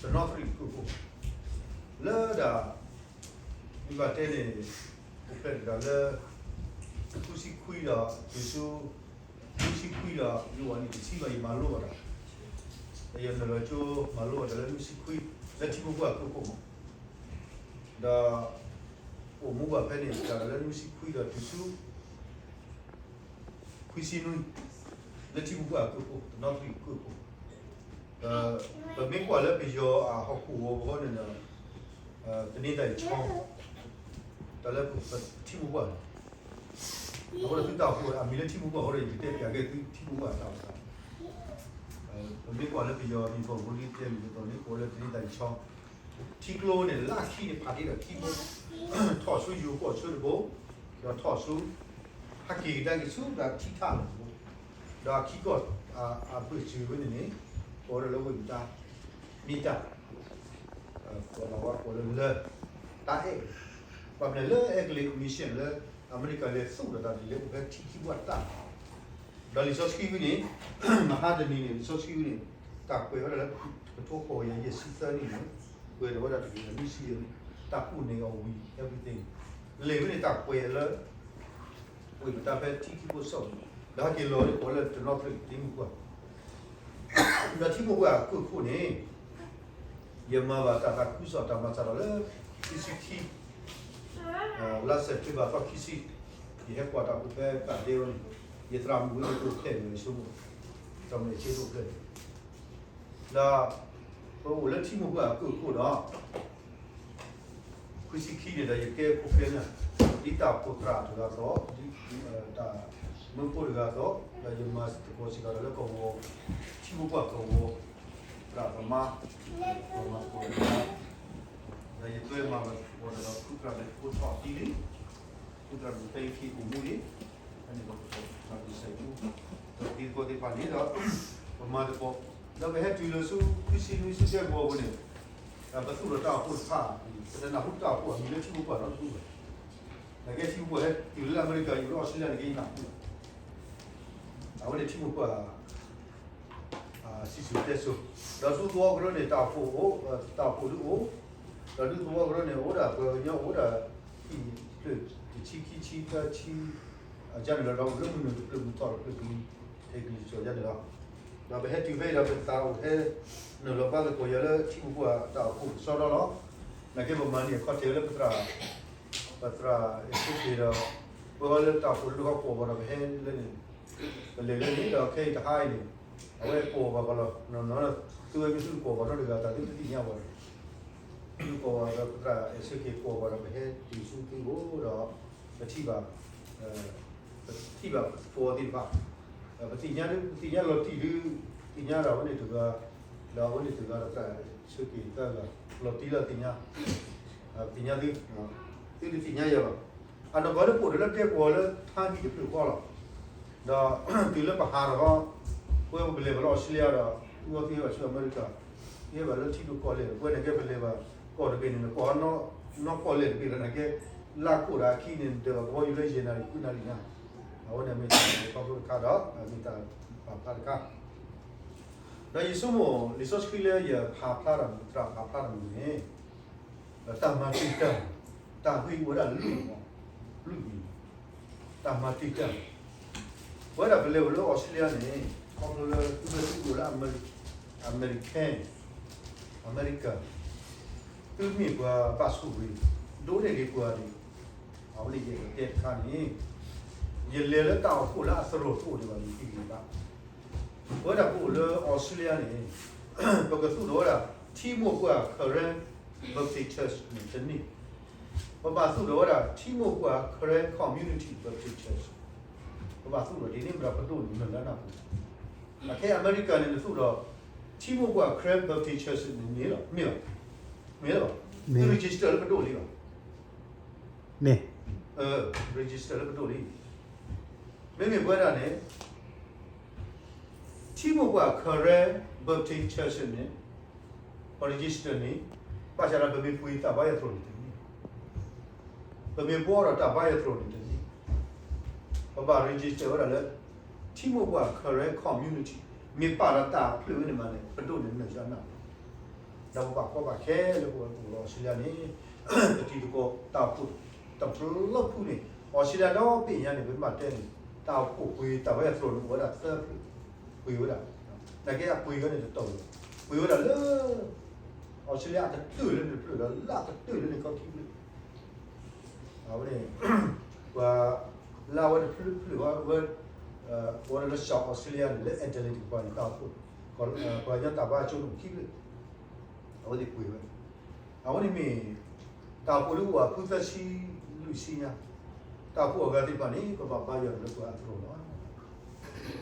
တနီသရံၣ်ကၢၢ်ခိၣ် လၢဒၣ် မ့ၢ်ဘၣ်တဲန့ၣ် အိၣ်ဖျဲၣ်တဂၤလၢ ဃုဆံခွံဒီး တုၤဆူ နွံဆံခွံဒီး ယဝၤနံၣ်တဆံဘၣ် ယမၤလိဘၣ်တၢ်, ဒီးယနုာ်လီၤကၠိမၤလိဘၣ်တၢ်လၢနွံဆံခွံ လၢထံဖိကီၢ်ဖိအကၢၢ်ခိၣ်မး, ဒီး အိၣ်မူဘၣ်ဖဲန့ၣ် တၢ်လၢနွံဆံခွံဒီးတုၤဆူ ခွံဆံနွံ လၢထံဖိကီၢ်ဖိအကၢၢ်ခိၣ် တနီသရံၣ်ကၢၢ်ခိၣ်, ဒီးပမ့ၢ်ကွၢ်လၢပယီၤအဟီၣ်ခိၣ်ဂီၤပဂီၢ်န့ၣ်ဒီး သန့ၤသးအံၤဆီ တၢ်လၢပထံဖိကီၢ်ဖိန့ၣ် အဃိဒီးသုတၢ်အိၣ်ဖှိၣ် အမံၤလၢထံဖိကီၢ်ဖိဒီး ယကတဲပျးက့ၤသုထံဖိကီၢ်ဖိအတၢ်အိၣ်သး, ပမ့ၢ်ကွၢ်လၢပယီၤမံၤပူၤ ပကတဲမံၤပူၤန့ၣ် ကိးလၢသန့ၤသးအံၤဆီ ထံကျိန့ၣ် လၢခံန့ၣ်ဖးတ့ၢ်ဒီးထံဖိ ထီၣ်ဆူယိၤကီၢ်ဆၢတဘိ, ဒီးထီၣ်ဆူ ဟဲက့ၤကဒါက့ၤဆူဒၣ်ထံထးတဘိ, ဒီးအခံကီၢ် အဘၢၣ်စၢၤဝဲန့ၣ်န့ၣ် ကိးဝဲဒၣ်လၢဝ့ၢ်မတါ မ့ၢ်တၢ် ကိးလီၤဝဲကိးလၢလၢ တၢ်အဲၣ်, ဘၣ်မနုၤလၢအဲကလံး commission လၢအမဲရကၤလဲၤသူၣ်ဒီးတၢ်ဒ်လဲၣ်အိၣ်ဖဲထံခံဘၣ်တၢ် ဒီးလံာ်စီဆှံဝဲန့ၣ် မဟါတနံၤန့ၣ် လံာ်စီဆှံဝဲန့ၣ် တၢ်ကွဲးဝဲဒၣ်လၢ ကထိဃိးကယၤယဲၢ်ဆံသၢနံၣ်န့ၣ် ကွဲးဒီးဝဲဒၣ်တကယၤလွံၢ်ဆံန့ၣ် တၢ်ကူၣ်န့ၢ်အီၤဝံၤ everything လံာ်ဝဲန့ၣ်တၢ်ကွဲးလၢ ဝ့ၢ်မတါဖဲထံခံဘိစီၣ် ဒီးဟဲက့ၤလီၤန့ၣ် ကိးလၢတနီသရံၣ်ထံမိၢ်ပှၢ် ဒီးထံမိၢ်ပှၢ်အကၢၢ်ခိၣ်န့ၣ် ယမၤဘၣ်တၢ်သးခုကစီၣ်တၢ်မၤစၢ်ထီၣ်လၢ ခံဆံခံ လါစဲးပထ့ဘၢၣ်သီခံဆံ ယဟဲကွၢ်တၢ်အိၣ်ဖှိၣ်ဖဲတၢ်ဒဲဝဲန့ၣ် ယသရၣ်မုၣ်ဝဲန့ၣ်တအိၣ်ဖျဲၣ်န့ၣ် ယဆိကမိၣ် သရၣ်မုၣ်န့ၣ်က့တအိၣ်ဖျဲၣ်န့ၣ် ဒီး ပအိၣ်လၢထံမိၢ်ပှၢ်အကၢၢ်ခိၣ်ဒီး ခွံဆံခံန့ၣ်ဒီး ယကဲခိၣ်ဃဲန့ၣ် ဒ်တၢ်အိၣ်ဖှိၣ်သရၣ်တဂၤအသိး ဒ်တၢ်မၢဖိတဂၤအသိး ဒီးယမၤသကိးစ့ၢ်ကီးဒီးလၢကဝီၤ ထံမိၢ်ပှၢ်ကဝီၤ သရၣ်သမါ မၤသကိးတၢ် ဒီးယတွဲမၤသကိးဒီး ဖုသရၣ်မုၣ်ဖိထီၣ်အသံလံ ဖုသရၣ်မုၣ်သ့ခံအိၣ်မူလံ ဖဲန့ၣ်ဒီး ပမၤသကိး ဒီးသကိးသ့ၣ်တဖၣ်န့ၣ်ဒီး ပမၤသကိး ဒီးပဟဲတုၤလၢဆူ ခွံဆံနွံဆံကဲကဝီၤပူၤန့ၣ် ပသူၣ်ထီၣ်တၢ်အိၣ်ဖှိၣ်တဖၣ် ပတနၢ်ဟူတၢ်အိၣ်ဖှိၣ်အမံၤလၢထံမိၢ်ပှၢ်နီတဖုဘၣ်. နကဲထံမိၢ်ပှၢ်ဟဲတုၤလၢအမဲရကၤ ယအိၣ်လၢအီစထြ့လယါန့ၣ် ကဲယနၢ်ဟူလီၤ. အဝဲန့ၣ်ထံမိၢ်ပှၢ် စံၣ်စိၤတဲစိၤ ဒီးဒူသဝီကရၢန့ၣ် တၢ်အိၣ်ဖှိၣ်အိၣ် တၢ်အိၣ်ဖှိၣ်ဒုးအိၣ် ဒီးဒူသဝီကရၢန့ၣ် အိၣ်ဒၣ်ပှၤကညီအိၣ်ဒၣ် ဟံၣ်တဖျၢၣ် တဆံခံဆံသၢဆံ အကန့ၣ်လီၤ ဒီးအိၣ်လၢမုၢ်နုာ်တဖျၢၣ်မုၢ်ထီၣ်တဖျၢၣ်ကလံၤ ဟဲကလံၤစိးယါန့ၣ်လီၤ. ဒီးပဟဲတုၤဖဲအံၤဒီး ပသးအိၣ်ဟဲ နုာ်လီၤဘါသကိးယၤလၢထံမိၢ်ပှၢ်တၢ်အိၣ်ဖှိၣ်ကစီဒီလီၤ. နာ်က့ပမၤန့ၢ်အခီၣ်ထံးလၢပသရၣ် ပသရၣ်အဲၣ်ဆ့က့ၤဒီး ပဝဲလၢတၢ်အိၣ်ဖှိၣ်လၢတခီကိးဘၣ်ဒီး ပဟဲလၢန့ၣ် ပလဲၤလၢန့ၣ်ဒီး ခဲအံၤတဟါအံၤန့ၣ် အဝဲကိးဘၣ်ကီးလီၤ. နီၢ်နီၢ် သုဝဲမ့ၢ်သုကိးဘၣ်နီတဂၤ တၢ်သုတသ့ၣ်ညါဘၣ်ဒီး သုကိးဘၣ်ဒီး ပသရၣ်အဲၣ်ဆ့က့ၤကိးဘၣ်ဒီး ပဟဲတုၤဆူသုအိၣ်ဒီး ပထံၣ်ဘၣ် ပထံၣ်ဘၣ်သကိးသ့ၣ်တဖၣ် ပသ့ၣ်ညါဒ် ပသ့ၣ်ညါလီၤတံၢ်ဒ် သ့ၣ်ညါဒီးအဝဲန့ၣ်တဂၤ ဒီးအဝဲန့ၣ်တဂၤဒီးသရၣ်အဲၣ်ဆ့က့ၤသၢဂၤ လီၤတံၢ်လၢသ့ၣ်ညါ ပသ့ၣ်ညါသု သုတသ့ၣ်ညါယၤဘၣ်. အနီၢ်ကီၢ်န့ၣ်ပအိၣ်ဒီးလၢဒဲကဝီၤလၢထါဟံၣ်တဖျၢၣ်ဃီလီၤ. ဒီးတုၤလၢပဟးထီၣ်ဃီ ပဝဲပကလဲၤဘၣ်လၢအီစထြ့လယါဒီး သုဝဲသ့ၣ်ဘၣ်ဆူအမဲရကၤ ယဲဘၣ်လၢထံဒိၣ်ကီၢ်လဲၢ် ပဝဲန့ၣ်ကဲပလဲၤဘၣ်ကီၢ်တဘ့ၣ်န့ၣ် နကိးနီၢ်ကီၢ်လဲၢ်တဘ့ၣ်လီၤ နာ်က့ လါခိၣ်ဒီးအခံန့ၣ် နဒၢးဘၣ်ကဘီယူၤလၢယဲၢ်နၣ်ရံၣ်ခွံနၣ်ရံၣ်ညါ အဝဲန့ၣ်မ့ၢ်တၢ်ခီဖျိတခါဒီး မ့ၢ်တၢ်ပာ်ဖျါတခါ ဒီးယဆိကမိၣ် လံာ်စီဆှံလၢယဖးဖျါတၢ်မုၢ် သရၣ်ဖးဖျါတၢ်မုၢ်န့ၣ် ဒီးတၢ်မၤတံာ်တာ် တၢ်ဂ့ၢ်အိၣ်ဝဲဒၣ်လွံၢ်မံၤ လွံၢ်မံၤ တၢ်မၤတံာ်တာ် ပဝဲဒၣ်ပလဲၤအိၣ်လၢအီစထြ့လယါန့ၣ် ခီဖျိလၢသုဝဲသုအိၣ်လၢ အမဲရကၤ အမဲရကၤ သုမ့ၢ်ပှၤဘၣ်ဆိၣ်ဂ့ၤ ဒိၣ်န့ၢ်ဂ့ၤပှၤန့ၣ် အဝဲန့ၣ်ယကတဲတခါန့ၣ် ယလဲၤလၢတၢ်အိၣ်ဖှိၣ်လၢအသရိာ်တအိၣ်ဒံးဘၣ် ယသံဂ့ၤဘၣ် ပဝဲဒၣ်ပအိၣ်လၢအီစထြ့လယါန့ၣ် ပကသူၣ်ထီၣ်ဝဲဒၣ် ထံမိၢ်ပှၢ် Karen Baptist Church န့ၣ်တန့ၢ် ပဘၣ်သူၣ်ထီၣ်ဝဲဒၣ် ထံမိၢ်ပှၢ် Karen Community Baptist Church ပဘၣ်သူၣ်ထီၣ်ဒ်န့ၣ် မ့ၢ်ဒီးပဒိၣ်န့ၣ်နၢၤလၢနၢ်ပူၤ အခဲအံၤအမဲရကၤန့ၣ် နသူၣ်ထီၣ် ထံမိၢ်ပှၢ် Karen Baptist Church န့ၣ်မ့ၢ်လီၤ မ့ၢ်လီၤ မ့ၢ်လီၤ သု register လၢပဒိၣ်လံလီၤ မ့ၢ် register လၢပဒိၣ်လံ မ့မ့ၢ်ပဝဲဒၣ်န့ၣ် ထံမိၢ်ပှၢ် Karen Baptist Church န့ၣ် ပ register န့ၣ် ဘၣ်ဆၣ်ဒီးပမ့ၢ်ပှ့ၤတၢ်ဘါယွၤသရိာ်န့ၣ်တန့ၢ် ပမ့ၢ်ဘှီဒီးတၢ်ဘါယွၤသရိာ်န့ၣ်တန့ၢ် ပဘၣ် register ဝဲဒၣ်လၢ ထံမိၢ်ပှၢ် Karen Community မ့ၢ်ပာ်ဒီးတၢ်ဖျၢၣ်ဝဲန့ၣ်မးန့ၣ် ပဒိၣ်န့ၣ်နၢၤယါနၢ်ပူၤ ဒီးပဘၣ်ကီဘၣ်ခဲလၢပအိၣ်လၢအီစထြ့လယါန့ၣ် ပတံၤသကိးတၢ်အိၣ်ဖှိၣ်တဘျီဖုန့ၣ် အီစထြ့လယါဒီဘ့ၣ်ညါန့ၣ် ပမ့ၢ်တဲန့ၣ် တၢ်အိၣ်ဖှိၣ်ပှ့ၤတၢ်ဘါယွၤသရိာ်န့ၣ် အိၣ်ဝဲဒၣ်သၢဖျၢၣ် ပှ့ၤဝဲဒၣ် နာ်က့အပှ့ၤဝဲန့ၣ်တတီၤလီၤ ပှ့ၤဝဲဒၣ်လၢ အီစထြ့လယါအကတၢၢ်လၢန့ၣ်တဖျၢၣ်ဒီး လၢအကတၢၢ်လၢန့ၣ်ခီခံဖျၢၣ် အဝဲန့ၣ် ပှၤလၢအဝဲတဖျၢၣ်ဖျၢၣ်ဝဲ ဝဲ ဝဲလၢ South Australia န့ၣ် လၢ Adelaide တကပၤန့ၣ် တၢ်အိၣ်ဖှိၣ် ပှၤကညီတၢ်ဘါကၠိန့ၣ်ခံဖျၢၣ် အဝဲသ့ၣ်ပှ့ၤဝဲ အဝဲန့ၣ်မ့ၢ် တၢ်အိၣ်ဖှိၣ်လၢအိၣ်အဖုသၢဆံလွံၢ်ဆံညါ တၢ်အိၣ်ဖှိၣ်အဂၤသ့ၣ်တဖၣ်န့ၣ် ပဘၣ်ဘါယွၤလၢပှၤအသရိာ်လီ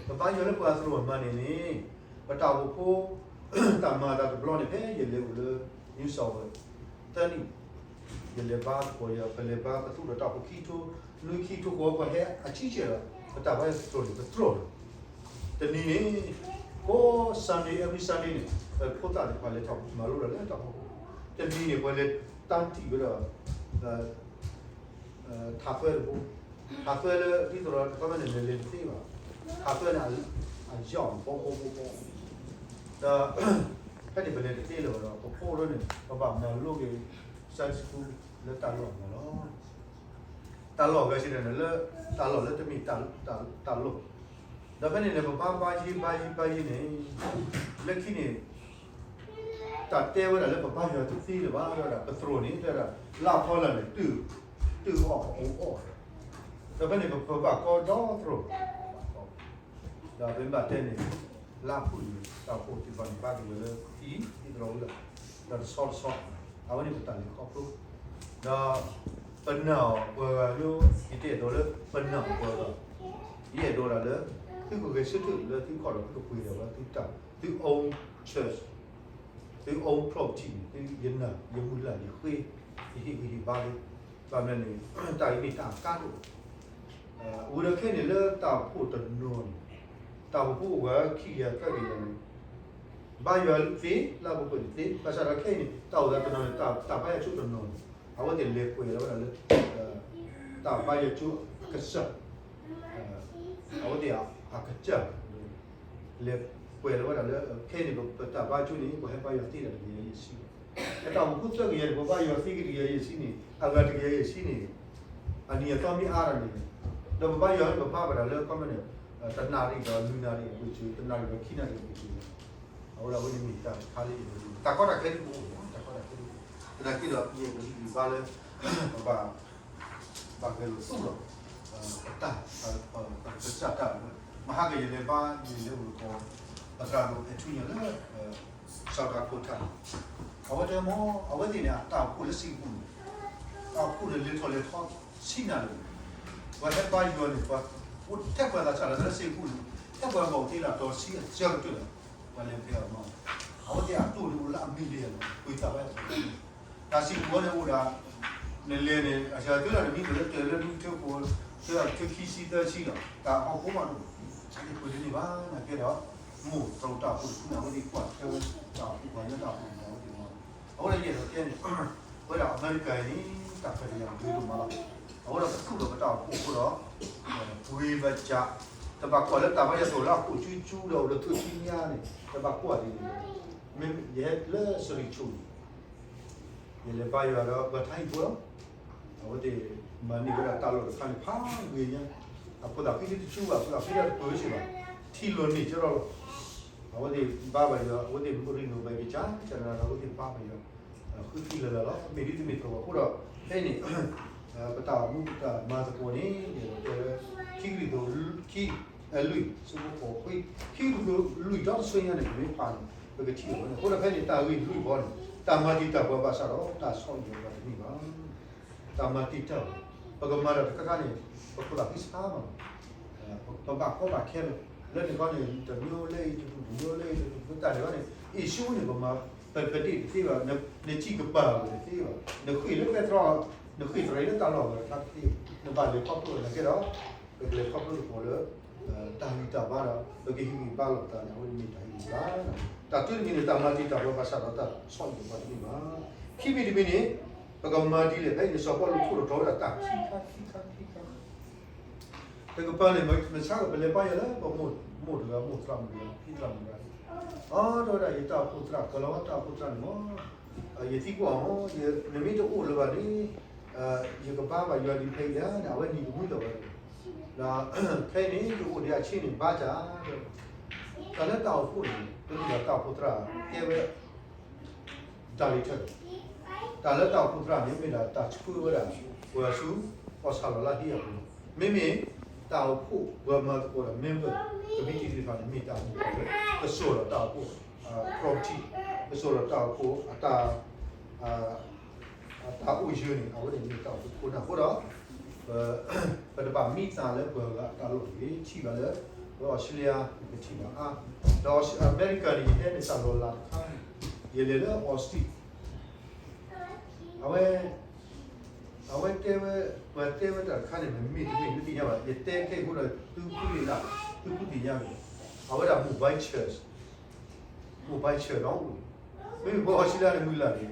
ၤ. ပဘါယွၤလၢပှၤအသရိာ်မၤန့ၣ်န့ၣ် ပတၢ်အိၣ်ဖှိၣ်ဖိ တၢ်မၤအသးတဘျီန့ၣ် ဖဲယလဲၤအိၣ်လၢ New South Wales သၢနံၣ် ယလဲၤဘါသကိးယၤ ပလဲၤဘါပသူၣ်ဒီးတၢ်အိၣ်ဖှိၣ်ခံထိ နွံခံထိဃီ ပှၤဟဲအဆံဆဲးဒီး ပတၢ်ဘါယွၤသရိာ်န့ၣ် ပသရိာ်လီၤ. တနံၤန့ၣ် ကိး Sunday, every Sunday န့ၣ် ပဖိသၣ်သ့ၣ်တဖၣ်လဲၤထီၣ်မၤလိဒီးလၢတၢ်အိၣ်ဖှိၣ်ဖိ တနံၤန့ၣ် ပှၤလဲၤတၢ်တံၢ်ဝဲဒီး ထးသွဲတဘိ ထးသွဲလၢဒ်သိးဒီးတခီမ့ၢ်န့ၣ် နလဲၤတသ့ဘၣ် ထးသွဲန့ၣ် အယီၣ်ဘီဘီဘီဘီ ဒီး ဖဲန့ၣ်ပလဲၤတသ့လၢၤဘၣ်ဒီး ပဖိလၢန့ၣ် ပဘၣ်မၤလိက့ၤ Sunday school လၢတၢ်လီၢ်အဂီၢ်လီၤ. တၢ်လီၢ်အဂၤစံးန့ၣ် လၢတၢ်လီၢ်လၢတမ့ၢ်တၢ်လီၢ် ဒီးဖဲန့ၣ်န့ၣ် ပဘါဘါယံၤဘါယံၤဘါယံၤန့ၣ် လၢခံန့ၣ် တၢ်တဲဝဲဒၣ်လၢပဘါယွၤတသ့လၢၤဘၣ် တဲဝဲဒၣ် ပသရိာ်န့ၣ် တဲဝဲဒၣ် လၢအဖီလာ်န့ၣ် တုၤ တုၤအီၣ်အီအီၣ် ဒီးဖဲန့ၣ် ပဘၣ်ကီဒီသရိာ် ဒီးပမ့ၢ်ဘၣ်တဲန့ၣ် လၢအဖုၣ်န့ၣ် တၢ်အိၣ်ဖှိၣ်သ့ၣ်တဖၣ်န့ၣ် ဘါက့ၤဝဲလၢခံ ဒ်သိးဒီး ဒီးတဆီတဆီ အဝဲန့ၣ်ပတၢ်လဲၤခီဖျိ ဒီးပနာ်အီၤပှၤဂၤလၢ ယတအဲၣ်ဒိးလၢပနာ်အီၤပှၤဂၤ ယအဲၣ်ဒိးဒၣ်လၢ သုကဂဲၤဆၢထၢၣ်လၢသုခီၣ်ဒီးသုကပှ့ၤဒီးဝဲသုတၢ် သု own church သု own property န့ၣ် သုယနၢ် ယမုၢ်လၢ် ယဃ့ ယဟ့ၣ်ဂံၢ်ဟ့ၣ်ဘါလၢ ဘၣ်မနုၤန့ၣ် တၢ်အံၤမ့ၢ်တၢ်အကါဒိၣ် ဝံၤဒီးခဲအံၤန့ၣ်လၢတၢ်အိၣ်ဖှိၣ်တနီၤန့ၣ် တၢ်အိၣ်ဖှိၣ်ဖိအိၣ်ဝဲခံကယၤသၢကယၤန့ၣ် ဘါယွၤသ့ လၢအပူၤကွံာ်န့ၣ်သ့ ဘၣ်ဆၣ်ဒီးခဲအံၤန့ၣ် တၢ်အိၣ်သးတနီၤန့ၣ် တၢ်ဘါယွၤကၠိတနီၤန့ၣ် အဝဲသ့ၣ်လဲၤကွဲးလီၤဝဲဒၣ်လၢ တၢ်ဘါယွၤကၠိအကစၢ် အဝဲသ့ၣ်အကစၢ် လဲၤကွဲးလီၤဝဲဒၣ်လၢ ခဲအံၤန့ၣ် ပတၢ်ဘါကၠိန့ၣ် ပှၤဟဲဘါယွၤသ့ဒၣ်တကယၤယဲၢ်ဆံ အတၢ်အိၣ်ဖှိၣ်သၢကယၤန့ၣ် ပဘါယွၤသ့က့ၤတကယၤယဲၢ်ဆံန့ၣ် အဂၤတကယၤယဲၢ်ဆံန့ၣ် အနံၤအသီမ့ၢ်အါထီၣ်န့ၣ် ဒီးပဘါယွၤန့ၣ် ပဘါဝဲဒၣ်လၢ ခီမ့ၢ်န့ၣ် တနၣ်ရံၣ်ဒီးလွံၢ်နၣ်ရံၣ်အပူၤစၢၤ တနၣ်ရံၣ်ဒီးခံနၣ်ရံၣ်အပူၤစၢၤ အဝဲဒၣ်ဝဲန့ၣ်မ့ၢ်တၢ်တခါလၢယ တၢ်ကီတၢ်ခဲတအိၣ် တၢ်ကီတၢ်ခဲတအိၣ် သနာ်က့ဒီး ယအဲၣ်ဒိးဟ့ၣ်ဂံၢ်ဘါလၢ ပဘၣ် ဘၣ်ဂဲၤလိာ်သူၣ်လီၤ ပတၢ် ပကစၢ်တၢ် မဟါကယလဲၤဘါ ယလဲၤအိၣ်လၢကီၢ် ပသရၣ်ဒိၣ်အဲၣ်ထူညါလၢ South Dakota အဝဲတဲမ့ၢ် အဝဲသ့ၣ်န့ၣ် တၢ်အိၣ်ဖှိၣ်လၢစ့ၢ်ကီးန့ၣ် တၢ်အိၣ်ဖှိၣ်န့ၣ် လဲၤထီၣ်လဲၤထီဆံးနၤလၢ ပှၤဟဲဘါယွၤန့ၣ် ပှၤအိၣ်ထဲပှၤသးစၢ်လၢလၢစ့ၢ်ကီးန့ၣ် ထဲပှၤဘၣ်အိၣ်သ့လၢအတီၤဆံအစၢကတၢၢ်လီၤ ပှၤလဲၤဖဲအီၤမး အဝဲသ့ၣ်အတိၢ်န့ၣ်အိၣ်လၢအမံၤဒ်အံၤလီၤ ကွံာ်တၢ်ဘါယွၤ တၢ်စံးပူၤဝဲန့ၣ်အိၣ်ဒၣ် နလဲၤန့ၣ် အစၢကတၢၢ်လၢနမံၤတလၢတၢၢ်လၢနုၢ်ထၢကိး ထၢထၢခံဆံသၢဆံလီၤ တၢ်ဟီၣ်ခိၣ်မးတအိၣ် အန့ၣ်ပှ့ၤတန့ၢ်ဘၣ် နာ်က့ဒီး မိၢ်တရူးတၢ်အိၣ်ဖှိၣ်တဖုန့ၣ် အဝဲသ့ၣ်ကွၢ်ထွဲဝဲ တၢ်အိၣ်ဖှိၣ်ပှၤကညီတၢ်အိၣ်ဖှိၣ်န့ၣ်အဝဲသ့ၣ်မး အဝဲဒၣ်ယအဲၣ်ဒိးတဲန့ၣ် ဝဲဒၣ်အမဲရကၤအံၤန့ၣ် တၢ်ခွဲးတၢ်ယာ်ဂ့ၤဒိၣ်မးလီၤ အဝဲဒၣ်ပသူၣ်လီၤပတၢ်အိၣ်ဖှိၣ်အဃိဒီး ပှ့ၤဘၣ်စး တဘၣ်ကွၢ်လၢတၢ်ဘါယွၤသရိာ်လၢအခိၣ်ကၠူကၠူဒီးအိၣ်လၢခိၣ်ကၠူညါန့ၣ် တဘၣ်ကွၢ်ဒ်န့ၣ် မ့ၢ်ယဟဲလၢစရံၣ်ဆိၣ်န့ၣ် ယလဲၤဘါယွၤဒီးပှၤထါဟံၣ်ဖိလီၤ အဝဲသ့ၣ်မၤန့ၢ်ဝဲဒၣ်တၢ်လီၢ်တခါန့ၣ် ဖးဂ့ၤညါ အဖိသၣ်ဃံလၢတကၠူဘၣ် အဖိသၣ်ဃံလၢတပၢၤစ့ၢ်ဘၣ် ထံလီၤန့ၢ်ကၠီထီၣ်လီၤ အဝဲသ့ၣ်ဘါဘၣ်ယွၤ အဝဲသ့ၣ်ရ့လိာ်ဘၣ်က့ၤကၢ်ကၢ်နၤဒီး အဝဲသ့ၣ်ဘါဘၣ်ယွၤ ဃုထံလၢာ်လၢာ်လီၤ မ့ၢ်ဒ်တမ့ၢ်တၢ်ဘၣ်အဃိဒီး ဖဲန့ၣ် ပတၢ်အိၣ်မူပတၢ်မၤသကိးန့ၣ် ယအဲၣ်ဒိးတဲလၢ ခံကရံၣ်သူး ခံ လွံၢ် ဆၢဖိဃိးခွံ ခံကရံၣ်သူး လွံၢ်ဒီတဆၢညါန့ၣ် ပမ့ၢ်ဖးန့ၣ် ပကထံၣ်လီၤဝဲန့ၣ် အဃိဒီးဖဲန့ၣ် တၢ်ဂ့ၢ်လွံၢ်ဘီန့ၣ် တၢ်မၤတံာ်တာ်ပှၤဘၣ်ဆၣ်ဒီး တၢ်ဆီၣ်အံၣ်ပှၤတန့ၢ်ဘၣ် တၢ်မၤတံာ်တာ် ပကမၤတၢ်တခါခါန့ၣ် ပဖိသၣ်ဃံဆါမး ပဘၣ်ကီဘၣ်ခဲလၢာ် လၢန့ၣ်ခီန့ၣ် တမျိုးလၢအံၤတဒူၣ် တမျိုးလၢအံၤတဒူၣ် တၢ်န့ၣ်ခီန့ၣ် အ့ၣ်ၡူန့ၣ် ပမၤ ပ ပဒ့ၣ်တသ့ဘၣ် နစံၣ်ကပၤဝဲတသ့ဘၣ် နဃ့ၢ်လၢပဲတြီ နဃ့ၢ်တရံးလၢတၢ်လီၢ်ဝဲတသ့ နဘၣ်လဲၤခီဖျိနာ်က့ဒီး ပကလဲၤခီဖျိသကိးလၢ တၢ်ဂံၢ်တၢ်ဘါဒီး ပကဟ့ၣ်ဂံၢ်ဘါလိာ်ပသးန့ၣ် အဝဲန့ၣ်မ့ၢ်တၢ်ဟ့ၣ်ဂံၢ်ဘါ တၢ်တုတမံၤန့ၣ် တၢ်မၤတံာ်တာ်ပှၤဘၣ်ဆၣ်ဒီးတၢ်ဆီၣ်အံၣ်ပှၤတန့ၢ်ဘၣ် ခံမံၤတမံၤန့ၣ် ပကမၤဒ်လဲၣ် ဖဲအံၤန့ၣ် စီၤပီလူးထိၣ်လီၤထီဝဲဒၣ်တၢ်ခံခါခံခါခံခါ တကပၤန့ၣ် မဆါကပလဲၤဘါယွၤလၢ ပမိၢ်မိၢ်တဂၤ မိၢ်သရၣ်မုၣ်တဂၤ ဖံသရၣ်မုၣ်တဂၤ အီ တဲဝဲဒၣ် ယတၢ်အိၣ်ဖှိၣ်သရၣ် ကလီၤတၢ်အိၣ်ဖှိၣ်သရၣ်န့ၣ်မ့ၢ် ယသံကွၢ်အီၤ နမ့ၢ်တအိၣ်လၢၤဘၣ်န့ၣ် ယကဘါဘၣ်ယွၤဒ်ဖဲအံၤဧါန့ၣ် အဝဲနံၤကမှံလီၤဝဲဒီး ဒီးခဲအံၤန့ၣ် ယအိၣ်ဒံးအဆ့န့ၣ် ဘါစၢ် တၢ်လၢတၢ်အိၣ်ဖှိၣ်န့ၣ် ပမ့ၢ်ဒီးတၢ်အိၣ်ဖှိၣ်သရၣ်တဲဝဲ တၢ်လံၤထၢၣ် တၢ်လၢတၢ်အိၣ်ဖှိၣ်သရၣ်န့ၣ် မ့ၢ်ဒၣ်တၢ်ဆှၢဝဲဒၣ် ပှၤဆူ အီၣ်ဆၣ်လီၤလၢဟံၣ်အပူၤလီၤ. မ့မ့ၢ်တၢ်အိၣ်ဖှိၣ်ပှၤမၤသကိးဒီး member committee သ့ၣ်တဖၣ်န့ၣ် မ့ၢ်တၢ်အိၣ်ဖှိၣ်လၢ ကစိာ်ဒီးတၢ်အိၣ်ဖှိၣ် property ကစိာ်ဒီးတၢ်အိၣ်ဖှိၣ်အတၢ် အတၢ်အိၣ်ယၢၤန့ၣ် အဝဲန့ၣ်မ့ၢ်တၢ်အိၣ်ဖှိၣ်ခိၣ်နၢ်အဃိဒီး ပတဘၣ်မံသးလၢပှၤဂၤအတၢ်လီၢ်တဂ့ၤ ထံၣ်ဘၣ်လၢ ပှၤအီစထြ့လယါ ပထံၣ်ဘၣ်အါ ဒီးအမဲရကၤန့ၣ် ယဟဲန့ၣ်တၢ်လီၤလးတခါန့ၣ် ယလဲၤလၢ Austin အဝဲ အဝဲတဲဝဲ ပှၤတဲဝဲတၢ်တခါန့ၣ် မ့မ့ၢ်တမ့ၢ်မ့ၢ်သ့ၣ်ညါဘၣ် ယတဲခဲအံၤအဃိဒီး သုဃုလ့ၣ်လၢ သုဃုသ့ၣ်ညါန့ၣ် အဝဲဒၣ် mobile church mobile church ဒီး မ့မ့ၢ်ပှၤအီစထြ့လယါန့ၣ် မုၢ်လၢ်န့ၣ်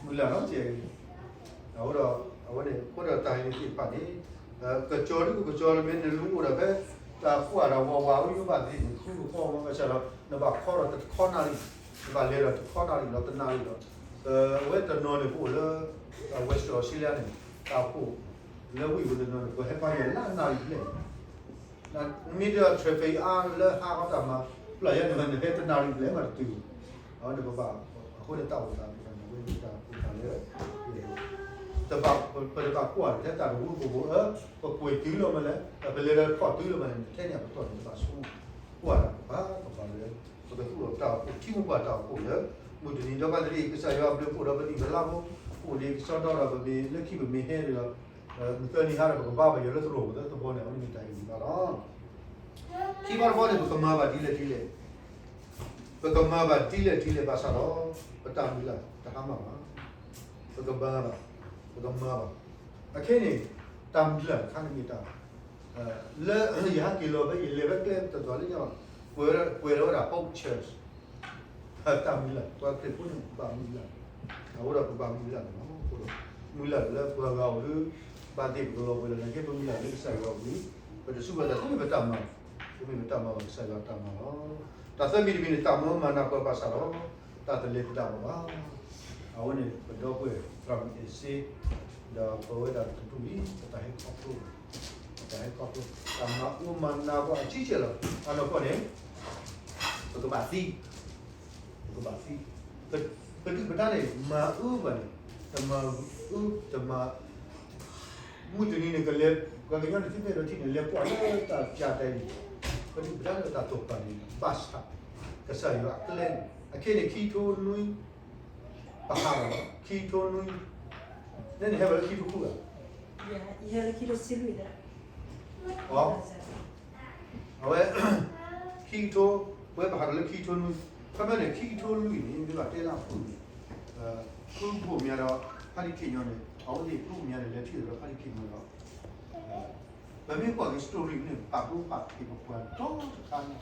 မုၢ်လၢ်နီတစဲး အဃိဒီး အဝဲန့ၣ် အဃိဒီးတၢ်အံၤန့ၣ်သ့ၣ်တဖၣ်န့ၣ် ကကၠီၤဒ်ကကၠီၤလၢမ့ၢ်နလူၤအိၣ်ဒီးဖဲ တၢ်ကွၢ်ဒီးဝးဝးဝဲယိဘၣ်သ့ၣ်န့ၣ် ဃုကဖီမီဘၣ်ဆၣ်ဒီး နဘၣ်ခီဒီးတခီနၣ်ရံၣ် နဘၣ်လဲၤဒီးတခီနၣ်ရံၣ်ဒီးတနၣ်ရံၣ်ဒီး အဝဲတနီၤန့ၣ်ပအိၣ်လၢ Western Australia န့ၣ် တၢ်အိၣ်ဖှိၣ် လၢဝ့ၢ်ပူၤတနီၤန့ၣ် ပှၤဟဲဖးယံာ်လၢနၣ်ရံၣ်ဘျဲၣ် နမ့ၢ်တဲအီၤ traffic အါလၢဟးဃီတၢ်မၤ ပျၢ်ယဲန့ၣ်မး နဟဲတနၣ်ရံၣ်ဘျဲၣ်မးတတုၤ အဝဲန့ၣ်ပဘၣ် အဃိန့ၣ်တၢ်အိၣ်သးန့ၣ် ပဝဲတၢ်အိၣ်သးလၢ ပတဘၣ်ကွၢ်ထဲတၢ်တဝူပူၤပူၤဧၢ ပကွံာ်တုၤလီၤမးလဲၣ် ပလဲၤဒီးဖီၣ်တုၤလီၤမးလဲၣ် ထဲန့ၣ်အပတီၢ်န့ၣ် တဘၣ်ဆိ ကွၢ်တၢ်ကပၤကပၤလၢ ပကသူၣ်ထီၣ်တၢ်အိၣ်ဖှိၣ် ထံမိၢ်ပှၢ်တၢ်အိၣ်ဖှိၣ်လၢ မုၢ်တနံၤဒီဘၣ်တနံၤ ကစၢ်ယွၤအဘျုးအဖှိၣ်ဒီးပနံၣ်ပလါဖိ အိၣ်ဒံးကစီဒီဒီး ပမ့ၢ်လၢခံပမ့ၢ်ဟဲဒံးလီၤ မုၢ်သၢနံၤဟါဒီး ပကဘါဘၣ်ယွၤလၢသရိာ်ပူၤသၢသဘီန့ၣ် အဝဲန့ၣ်မ့ၢ်တၢ်အံၤန့ၣ်ဘၣ်လီၤ. ခံဘီတဘီန့ၣ် ပကမၤဘၣ်ဒ်လဲၣ်ဒ်လဲၣ် ပကမၤဘၣ်ဒ်လဲၣ်ဒ်လဲၣ်ဘၣ်ဆၣ်ဒီး ပတၢ်မုၢ်လၢ်တဟါမၢ်ဘၣ် ပကမၤဘၣ် ပကမၤဘၣ် အခဲန့ၣ် တၢ်မုၢ်လၢ်တခါန့ၣ်မ့ၢ်တၢ် လၢယဟဲက့ၤလီၤဖဲ ယလဲၤဖဲကျဲတတီၤလၢညါ ကွဲးလီၤဝဲဒၣ် hope church တၢ်မုၢ်လၢ် ပှၤခရံာ်ဖိန့ၣ် ပဘၣ်မုၢ်လၢ် အဃိဒီးပဘၣ်မုၢ်လၢ်န့ၣ်လီၤ. အဃိဒီး မုၢ်လၢ်လၢပှၤဂၤအိၣ်လၢ ဘၣ်သ့ၣ်ပကလီၤပှဲၤလီၤ နာ်က့ပမုၢ်လၢ်လၢကစၢ်ယွၤအပူၤ ပတဆူၣ်ဘၣ်တၢ် တမ့ၢ်ပတၢ်မၤ တမ့ၢ်ပတၢ်မၤဘၣ်ကစၢ်ယွၤတၢ်မၤလီၤ. တၢ်သၢမံၤတမံၤန့ၣ် တၢ်မၤမၤနၢ်ပှၤဘၣ်ဆၣ်ဒီး တၢ်တလဲၤသဒၣ်ပှၤဘၣ်. အဝဲန့ၣ် ပဒီပုၢ်ဝဲၢ် သရၣ်မုၣ်အဲၣ်စ့ ဒီးပဝဲဒၣ်တကတြူၢ်အံၤ ပတၢ်ဟဲခီဖျိ ပတၢ်ဟဲခီဖျိ တၢ်မၤအၢမၤနးပှၤအကြီးအကျယ်လီၤ. အနီၢ်ကီၢ်န့ၣ် ပကဘၣ်သံ ပကဘၣ်သံ ပဒုၣ်ပဒါန့ၣ် မၤအၢပှၤန့ၣ် တမၤအၢ တမၤ မုၢ်တနံၤန့ၣ် ကလဲၤ ပှၤကညီန့ၣ် သုမ့ၢ်ဒီးထံၣ်န့ၣ် လဲၤကွၢ်လၢတၢ်ပၠးတဲအံၤ ပဒုၣ်ပဒါလၢတၢ်တိာ်ပာ်န့ၣ် ဘၣ်ဆၣ် ကစၢ်ယွၤအကျဲန့ၣ် အခဲန့ၣ် ခံကထိနွံ ပဟးလီၤ ခံကထိနွံ နဲန့ၣ်ဟဲဘၣ်လၢခံကထိဃုဧါ ယဟဲလၢခံကထိဆံလွံၢ် အဝဲ ခံကထိ ပဝဲပဟးဒီးလၢခံကထိနွံ ခီပညီန့ၣ် ခံကထိလွံၢ်န့ၣ် မ့ၢ်ဘၣ်တဲလၢအဖုၣ်န့ၣ် ဖုဘိၣ်မၠါဒီး ဖါတံၢ်ခ့ၣ်ညီန့ၣ် အဝဲသ့ၣ်ဖုဘိၣ်မၠါန့ၣ် လဲၤထံၣ်ဒီးဖါတံၢ်ခ့ၣ်ညီဒီး ပမ့ၢ်ကွၢ်က့ၤ story န့ၣ် ပာ်ဒိပာ်က့ၤပပှၤဒီတခါန့ၣ်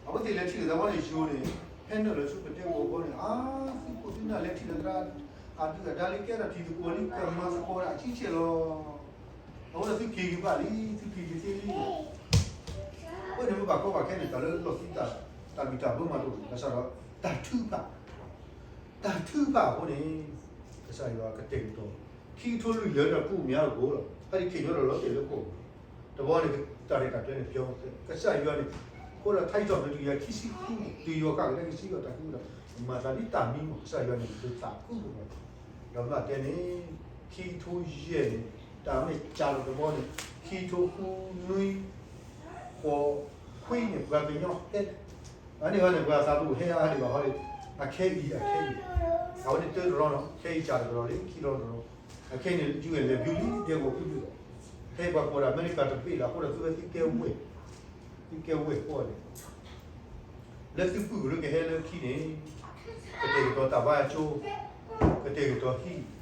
အဝဲသ့ၣ်လဲၤထံၣ်ဒီးသးဝဲန့ၣ်ယိၤန့ၣ် ဟဲနုာ်လီၤဆူပတဲဝီၤဘီန့ၣ် အါ သုးခိၣ်သုးနၢ်လဲၤထံၣ်ဒီးသရၣ် အဒုၣ်အဒါလၢကဲထီၣ်တံၤသကိးလံ ကမၤသကိးဝဲဒၣ်အဆံဆဲးလီၤ အဃိဒီးသုက့ၤကဘၣ်လံ သုက့ၤကသ့လံ အဃိန့ၣ် ပဘၣ်ကီဘၣ်ခဲန့ၣ် တၢ်လၢလီၢ်သုတၢ် တၢ်ဘံၣ်တၢ်ဘၢမးတအိၣ် ဘၣ်ဆၣ်ဒီး တၢ်ထုကဖၣ် တၢ်ထုကဖၣ်အဃိန့ၣ် ကစၢ်ယွၤကတဲာ်ကတီၤ ခံကထိလွံၢ်လၢာ်ဒီးဖုဘိၣ်မၠါအဂီၢ်လီၤ ဖါတံၢ်ခ့ၣ်ညီဒီးလီၤတဲာ်လၢကီၢ်ပူၤ တဘျီန့ၣ် တၢ်ရဲၣ်တၢ်ကျဲၤန့ၣ် ပျီ ကစၢ်ယွၤန့ၣ် အဃိဒီး ထါစံးထီၣ်ပတြၢၤတကယၤခံဆံဃု တုၤယွၤကကလဲၤကစံးထီၣ်တၢ်ဃုဒီး မၤသးဒ်တၢ်မံမီၢ် ကစၢ်ယွၤန့ၣ် ဒုးသးဃုကမီၤ ဒီးမ့ၢ်တဲန့ၣ် ခံကထိယဲၢ်န့ၣ် တၢ်မ့ၢ်စှၤလီၤတဘျီန့ၣ် ခံကထိဃုနွံ ဃိးခွံန့ၣ် ပှၤကညီဟဲ အန့ၣ်ဟီန့ၣ် ပှၤသးပူၤဟဲအါဒံးဘၣ်ဟီဒီး အခဲအံၤ အခဲအံၤ အဝဲန့ၣ်တၢတရီနီၤ ခဲအံၤစှၤတရီလံ ခံရီတရီ အခဲအံၤန့ၣ် ယူၢ်လဲၤဘျုးလံ ဒဲကဝီၤဖုဒုဒီး ဖဲပှၤကိးဒၣ်အမဲရကၤတဘ့ၣ်လီၤ အဃိဒီးသုဝဲသုကဲဝဲၢ် သုကဲဝဲၢ်ဃီန့ၣ် လၢသုပုၢ်ကရၢကဟဲလၢခံန့ၣ် ကတဲာ်ကတီၤတၢ်ဘါအကၠိ ကတဲာ်ကတီၤ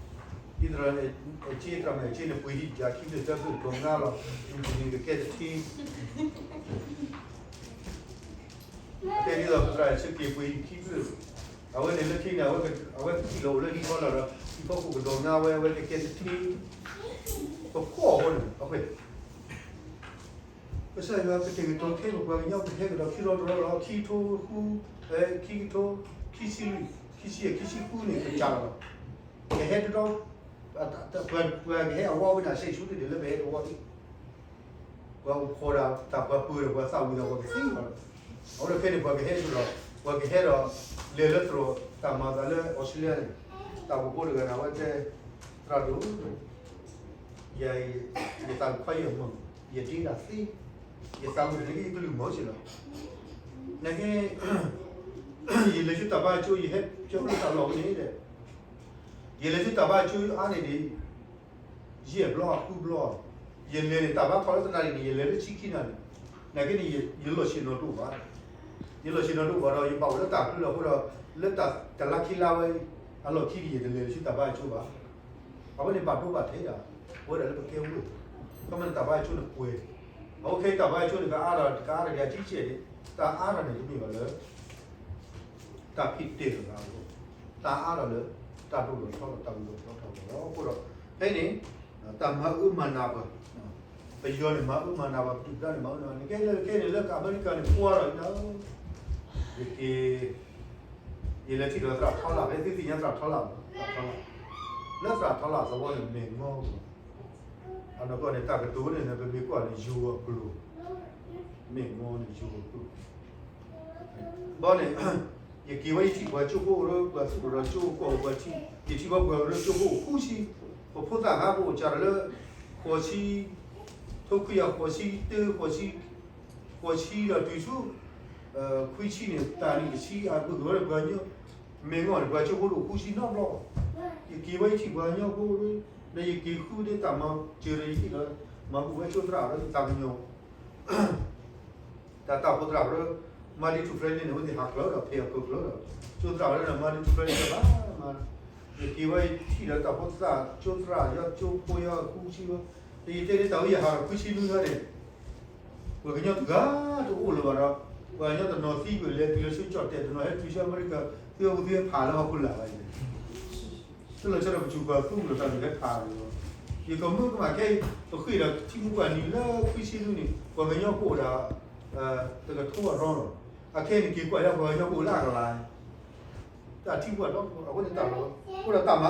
ဟံၣ် ဒ်သရၣ်မုၣ်အဲၣ်စ့ သရၣ်မုၣ်အဲၣ်စ့န့ၣ် ပှ့ၤဟံၣ်တကယၤခံဘျဲၣ်သၢဘျဲၣ်ကဒီးငါလီၤ မုၢ်တနံၤကကဲတထံ ကဲဒ်သိးပသရၣ်အဲၣ်စ့က့ၤပှ့ၤဟံၣ်ခံဘျဲၣ် အဝဲန့ၣ်လၢခံန့ၣ် အဝဲကထံၣ်လီၤအိၣ်လၢဟံၣ်ဖီလာ်ဒီး ဟံၣ်ဖီခိၣ်ကဒီးငါဝဲ အဝဲကကဲတထံ ပကွၢ်အဃိန့ၣ် အဃိ ကစၢ်ယွၤကတဲာ်ကတီၤခဲလၢာ်ပှၤကညီ ကဟဲကဒီးခံတီၤတရီလီၤ. ခံကထိဃု, ခံကထိ, ခံဆံလွံၢ်, ခံဆံယဲၢ်, ခံဆံဃုန့ၣ် ကစၢ်လီၤ. ကဟဲတတီၤ, ပှၤကဟဲအဝဲန့ၣ် အစဲးဆူန့ၣ် ဒ်လၢပဟဲတဝီသ့ၣ် ပှၤအိၣ်ခိးဒၣ်တၢ် ပှၤပၢၤဒီးပှၤသးဝံၣ်ဒီးပှၤကသံလီၤ. အဝဲဖဲန့ၣ် ပှၤကဟဲကဒီး, ပှၤကဟဲဒီး လဲၤလၢသရိာ်တၢ်မၤအသးလၢအီစထြ့လယါန့ၣ်, တၢ်အိၣ်ဖှိၣ်ဖိတဂၤန့ၣ် အဝဲတဲ, သရၣ်ဒိၣ်, ယၤအံၤ ယသးတခွါယဲၢ်မုၢ်, ယဒ့ဒၣ်သ့, ယသးဝံၣ်န့ၣ် ယကလုၢ်မုာ်စ့ၢ်လီၤ. နကဲ ယလဲၤဆူတၢ်ဘါအကၠိ ယဟဲကၠိလၢတၢ်လီၢ်ဝဲန့ၣ်ဒီး ယလဲၤဆူတၢ်ဘါအကၠိအါန့ၣ်ဒ် ယဲၢ်ဘျီဃုဘျီ, ယလဲၤန့ၣ် တၢ်ဘါထီၣ်လၢတနံၤန့ၣ် ယလဲၤလၢဆံခံနၣ်ရံၣ်, နကဲန့ၣ် ယလီၢ်ဆ့ၣ်နီၤတအိၣ်ဘၣ်, ယလီၢ်ဆ့ၣ်နီၤတအိၣ်ဘၣ်ဒီး ယဘၣ်အိၣ်လၢတၢ်အကျါလီၤအဃိဒီး လၢတၢ်လါခံလါဝဲ အလီၢ်ခံန့ၣ် ယတလဲၤလၢဆူတၢ်ဘါအကၠိဘၣ်. အဝဲန့ၣ်ဘၣ်ဒိဘၣ်ထံးဒၣ် ပဝဲဒၣ်လၢပကဲဝဲ, ခီမ့ၢ်တၢ်ဘါအကၠိန့ၣ်ကွဲး, အဝဲခဲအံၤတၢ်ဘါအကၠိန့ၣ် ကအါထီၣ် ကအါထီၣ်ဒ်အထံဆဲးန့ၣ်, တၢ်အါထီၣ်န့ၣ်တမ့ၢ်ဘၣ်လၢ တၢ်ဖံးတ့ၢ်တဂၤအဂီၢ်, တၢ်အါထီၣ်လၢ တၢ်ဒိၣ်လီၤထီလီၤ တၢ်ဂုၤလီၤထီထီၣ်လီၤအဃိဒီး ဖဲန့ၣ် တၢ်မၤအၢမၤနးပှၤ, ပယီၤန့ၣ် မၤအၢမၤနးပှၤ ပဒုၣ်ပဒါန့ၣ် မၤအၢမၤနးပှၤ နကဲလၢခဲန့ၣ် လၢအမဲရကၤန့ၣ် ကွၢ်ထီၣ်အံၤလီၤ. ယက့ၤ ယလဲၤထံၣ်ဒီးသရၣ်ထီလၣ် ဖဲသုသ့ၣ်ညါသရၣ်ထီလၣ်, သရၣ်ထီလၣ်, လၢသရၣ်ထီလၣ်သဝီန့ၣ် မဲာ်နီၢ်ကီၢ် အနီၢ်ကီၢ်န့ၣ် တၢ်ကတိၤန့ၣ် ပမ့ၢ်ကွၢ်န့ၣ် ယိၤအကျိၤ, မဲာ်နီၢ်န့ၣ် ယိၤအကျိၤ ဘီန့ၣ် ယက့ၤဝဲယထံၣ်ပှၤကၠိဖိအိၣ်ဒီး ပှၤသူၣ်ကရၢကၠိ ပှၤအိၣ်ပှၤထံၣ်, ယထံၣ်ဘၣ်ပှၤကရၢကၠိဖိအိၣ်ဃုဆံ, ပဖိသၣ်ခါပအိၣ်ကဒီးလၢ ဃိးဆံ, ထိခွံယၤဃိးဆံတၢ ဃိးဆံ, ဃိးဆံဒီးတုၤဆူ ခွံဆံန့ၣ် တၢ်နံၣ်တဆံ အပူၤကဝဲဒၣ်ပှၤကညီ, မဲာ်နီၢ်န့ၣ် ပှၤကၠိဖိတအိၣ်ဃုဆံနီတဘျီဘၣ်. ယက့ၤဝဲယထံၣ်ပှၤကညီဖိဒီး ယက့ၤဃုဒၣ်တၢ်မၤစၢၤဒီး ယဟ့ၣ်လီၤ မၤဘူၣ်ဝဲကၠိသရၣ်ဒီးယသးကညီၤ တၢ်တၢ်ဖိသရၣ်ကရၢ Monday to Friday န့ၣ် အဝဲသ့ၣ်ဟးကျၢၤဒီး ဖဲအကကျၢၤဒီး ကၠိသရၣ်ကရၢန့ၣ် Monday to Friday တဘၣ်မၤ, ယက့ၤဝဲယထံၣ်ဒီးတၢ်ဖိသရၣ် ကၠိသရၣ် ယကၠိဖိယဃုဆံဝဲ, ယတဲဒ်တၢ်ဝဲယဟးဒီးခွံဆံနွံခါန့ၣ် ပှၤကညီတဂၤတအိၣ်လၢၤဘၣ်ဒီး ပှၤကညီတနီၤသံကွံာ်လဲၤတုၤလၢဆူကၠီၣ်တဲာ် တနီၤဟဲတုၤဆူအမဲရကၤ သုဝဲပူၤသုဟဲဖးလၢဟီၣ်ခိၣ်လာ်ဘၣ်အံၤ သုလီၤဆီဒီးပစူၢ်ပှၤသူကလီၤတၢ်န့ၣ်ဟဲဖးလီၤ. ယကမၢကမၣ်ခဲအံၤ ပဃ့ၢ်ဒီးထံဖိကီၢ်ဖိနံၣ်လၢခွံဆံနွံန့ၣ် ပှၤကညီကအိၣ်ဒၣ် တကထိအရီလီၤ. အခဲအံၤန့ၣ်က့ၤကွၢ်ယါ ပှၤကညီကအိၣ်လၢအကလၤ တၢ်ထံၣ်ပှၤဒီး အဃိန့ၣ်တၢ်လီၤ အဃိဒီးတၢ်မၤအၢမၤနးပှၤ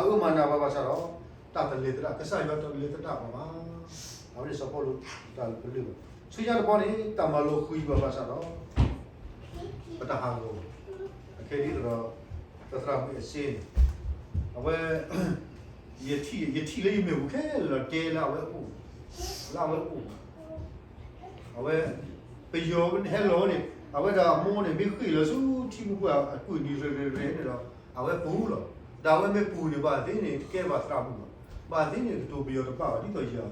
ဘၣ်ဆၣ်ဒီး တၢ်တလဲၤသဒၣ် ကစၢ်ယွၤတလဲၤသဒၣ်ပှၤဘၣ်. အဝဲန့ၣ်စီၤပီလူးတၢ်ကလုၢ်ဘၣ်. ဆူညါတဘျီန့ၣ် တၢ်မၤလီၤဃံၤပှၤဘၣ်ဆၣ်ဒီး ပတဟးဂီၤဘၣ်. အခဲဒ်သိးဒီး ပသရၣ်မုၣ်အစ့န့ၣ် အဝဲ ယထံၣ် ယထံၣ်လၢယမ့ၢ်ပူၤခဲလၢာ်လီၤ တဲလၢအဝဲအိၣ် လၢအဝဲအိၣ်ဘၣ်. အဝဲ ပယီၤဟဲလီၤန့ၣ် အဝဲဒၣ်အမိၢ်န့ၣ် မ့ၢ်ဃ့ၢ်လီၤဆူထံမိၢ်ပှၢ်အကုၢ်နံၤရဲၣ်ရဲၣ်န့ၣ်ဒီး အဝဲပူၤလီၤ. ဒီးအဝဲမ့ၢ်ပူၤန့ၣ် ဘၣ်သ့န့ၣ် တကဲဘၣ်သရၣ်မုၣ်ဘၣ်. ဘၣ်သ့န့ၣ် ကတိၤပယီၤတဘၣ်ဘၣ် ဒ်သိးယၤ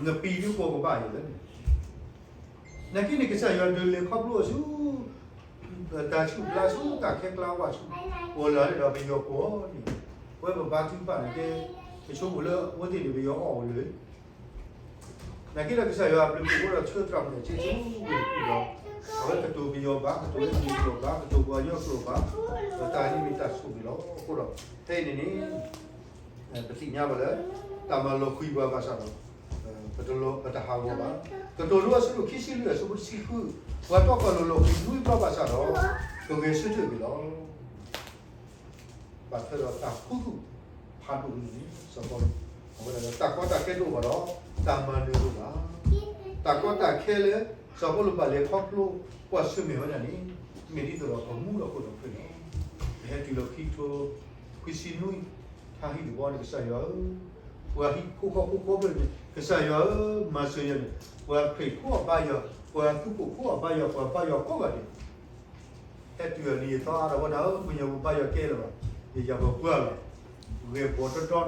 နပံၤဒ်ပှၤကဘၣ်ယၤလဲၣ်န့ၣ် နာ်က့န့ၣ် ကစၢ်ယွၤဒုးလဲၤခီဖျိအီၤဆူ တၢ်ဆူၣ်ဘျါဆူတၢ်ခဲကျါဝါဆူ ပှၤလၢန့ၣ်ဒီးပယီၤကိးန့ၣ် ပဝဲပဘါထုကဖၣ်န့ၣ်ကဲ ပဆိကမိၣ်လၢအဝဲသ့ၣ်န့ၣ် ပယီၤအီၣ်ဝဲလၢ နာ်က့ဒီးကစၢ်ယွၤအဘျုးကအိၣ်ဒီးဆၢသရၣ်မုၣ်အစ့ဆူဝဲဒီး အဝဲကတိၤပယီၤဘၣ် ကတိၤလၢပယီၤဘၣ် ကတိၤပှၤကညီကျိာ်ဘၣ် ဒီးတၢ်န့ၣ်မ့ၢ်တၢ်ဆိၣ်ဂ့ၤလီၤ. အဃိဒီး ဖဲအံၤန့ၣ်န့ၣ် ပသ့ၣ်ညါဘၣ်လၢ တၢ်မၤလီၤဃံၤပှၤဘၣ်ဆၣ်ဒီး ပတလီၤ ပတဟးဂီၤဘၣ်. ကတိၤဒိအဆၢဒိၣ်ခံဆံလွံၢ်အဆၢဖိတဆံဃု ပှၤတီၢ်ကီၢ်လိာ်လီၤဃံၤနွံဘျီဘၣ်ဆၣ်ဒီး ကဂဲၤဆၢထၢၣ်က့ၤလီၤ. ဘၣ်ထွဲဒီးတၢ်ခူသူၣ်ဖးဒိၣ်န့ၣ် စီၤပီလူး အဝဲဒၣ်တၢ်ကီတၢ်ခဲတအိၣ်ဘၣ်ဒီး တၢ်မၤနၢၤတအိၣ်ဘၣ်. တၢ်ကီတၢ်ခဲလၢ စီၤပီလူးဘၣ်လဲၤခီဖျိ ကွၢ်ဆၢၣ်မဲာ်ဝဲဒၣ်န့ၣ် မ့ၢ်ဒ်သိးဒီးပမူဒီးခိၣ်ဒီးဃ့ၢ်လီၤ. ပဟဲတုၤလီၤခံကထိ ခွံဆံနွံ ထါဟံၣ်တဘီန့ၣ် ကစၢ်ယွၤဧၢ, ပှၤဟံၣ်ဖိဃီဖိကိးဖျၢၣ်န့ၣ် ကစၢ်ယွၤဧၢ မၤစၢၤယၤန့ၣ် ပှၤခရံာ်ဖိအဘါယွၤ ပှၤသူခိၣ်ဖိအဘါယွၤ ပှၤဘါယွၤကိးဂၤဒဲး ဟဲတုၤအနံၤအသီအါထီၣ်ဝဲဒၣ်ဧၢ ပညိၣ်ပဘါယွၤကဲလၢၤဘၣ်, ယယၤပပှၢ်လီၤ, ဂဲၤဘီၣ်တီတီ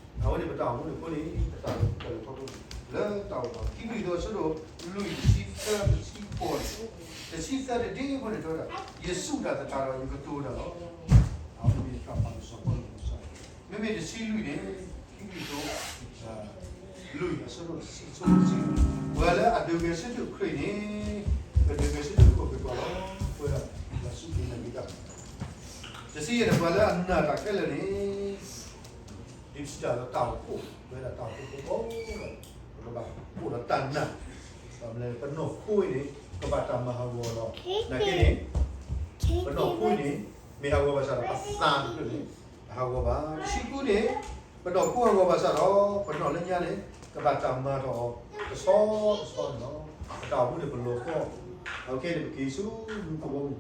နံၤတၢ်ခဲ အဝဲန့ၣ်ပတၢ်အိၣ်မူန့ၣ်အဃိန့ၣ် ပတၢ်လဲၤခီဖျိန့ၣ် လၢတၢ်အိၣ်ဘၣ် ခံကွံာ်အဆၢဒိၣ်လွံၢ် တဆံသၢ တဆံဃိးန့ၣ် တဆံသၢတဒ့အဃိန့ၣ် တဲဝဲဒၣ် ယစူၢ်တၢ်သတးဒီးယကတိၤတၢ်လီၤ. အဝဲန့ၣ်မ့ၢ်တၢ်ဖးလီၤစီၤပီလူး မ့မ့ၢ်တဆံလွံၢ်န့ၣ် ခံကွံာ်အဆၢ လွံၢ်အဆၢဒိၣ်တဆံ အဆၢဖိတဆံလွံၢ် ပှၤလၢအဒုးဂဲၤဆၢထၢၣ်ခရံာ်န့ၣ် ကဒုးဂဲၤဆၢထၢၣ်ခိၣ်က့ၤပှၤလီၤ. ပဝဲဒၣ် ပှၤစူၢ်က့ၤနာ်က့ၤတၢ် တဆံယဲၢ်န့ၣ် ပှၤလၢအနာ်တၢ်ခဲလၢာ်န့ၣ် ဒ်ပစံးတၢ်လၢတၢ်အိၣ်ဖှိၣ် ပဝဲဒၣ်တၢ်အိၣ်ဖှိၣ်ဖိကိးဂၤဒဲး ပကဘၣ်အိၣ်ဒီးတၢ်နာ်, ပနီၢ်ခိအံၤန့ၣ် ကဘၣ်တၢ်မၤဟးဂီၤလီၤ. နာ်က့န့ၣ် ပနီၢ်ခိအံၤန့ၣ် မ့ၢ်ဟးဂီၤဘၣ်ဆၣ်ဒီး ပသးတဖျၢၣ်န့ၣ် တဟးဂီၤဘၣ်. တဆံဃုန့ၣ် ပနီၢ်ခိဟးဂီၤဘၣ်ဆၣ်ဒီး ပနီၢ်လၢညါန့ၣ် ကဘၣ်တၢ်မၤထီၣ်အီၤ တဆီတဆီန့ၣ်လီၤ. ပတၢ်အိၣ်မူန့ၣ် ပလီၤဃီ, အခဲအံၤန့ၣ် ပက့ၤဆူမူခိၣ်ဘီမုၢ်,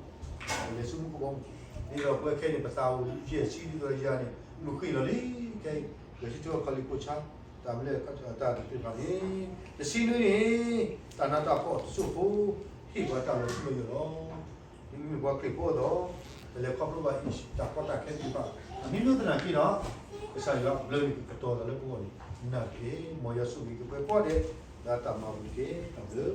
ပလဲၤဆူမူခိၣ်ဘီမုၢ်, ဒ်သိးပဝဲခဲအံၤန့ၣ် ပသးအိၣ်ယဲၢ်ဆံဒ်သိးယၤန့ၣ် မုၢ်ဃ့ၢ်လီၤလံ. ခဲအံၤ ပဆူထီၣ်ခီလ့ၣ်ကိးဆါ တၢ်မနုၤလဲၣ်တၢ်သ့ၣ်တဖၣ်န့ၣ်, တဆံနွံန့ၣ် တၢ်နးတၢ်ဖှီၣ်တစိၢ်ဖိ ဟ့ၣ်ပှၤတၢ်လီၤထူလီၤယိာ်လီၤ. မ့မ့ၢ်ပှၤခရံာ်ဖိအသိး ပလဲၤခီဖျိဘၣ်အံၤ တၢ်ကီတၢ်ခဲသ့ၣ်တဖၣ် အမ့ၢ်မနုၤသနာ်က့ဒီး ကစၢ်ယွၤအဘျုးန့ၣ် ကကတီၤသးလၢပဂီၢ်န့ၣ် နာ်က့ မ်ယွၤဆိၣ်ဂ့ၤက့ၤပှၤကိးဂၤဒဲး လၢတၢ်မၤပူၤတက့ၢ်. တၢ်ဘျုး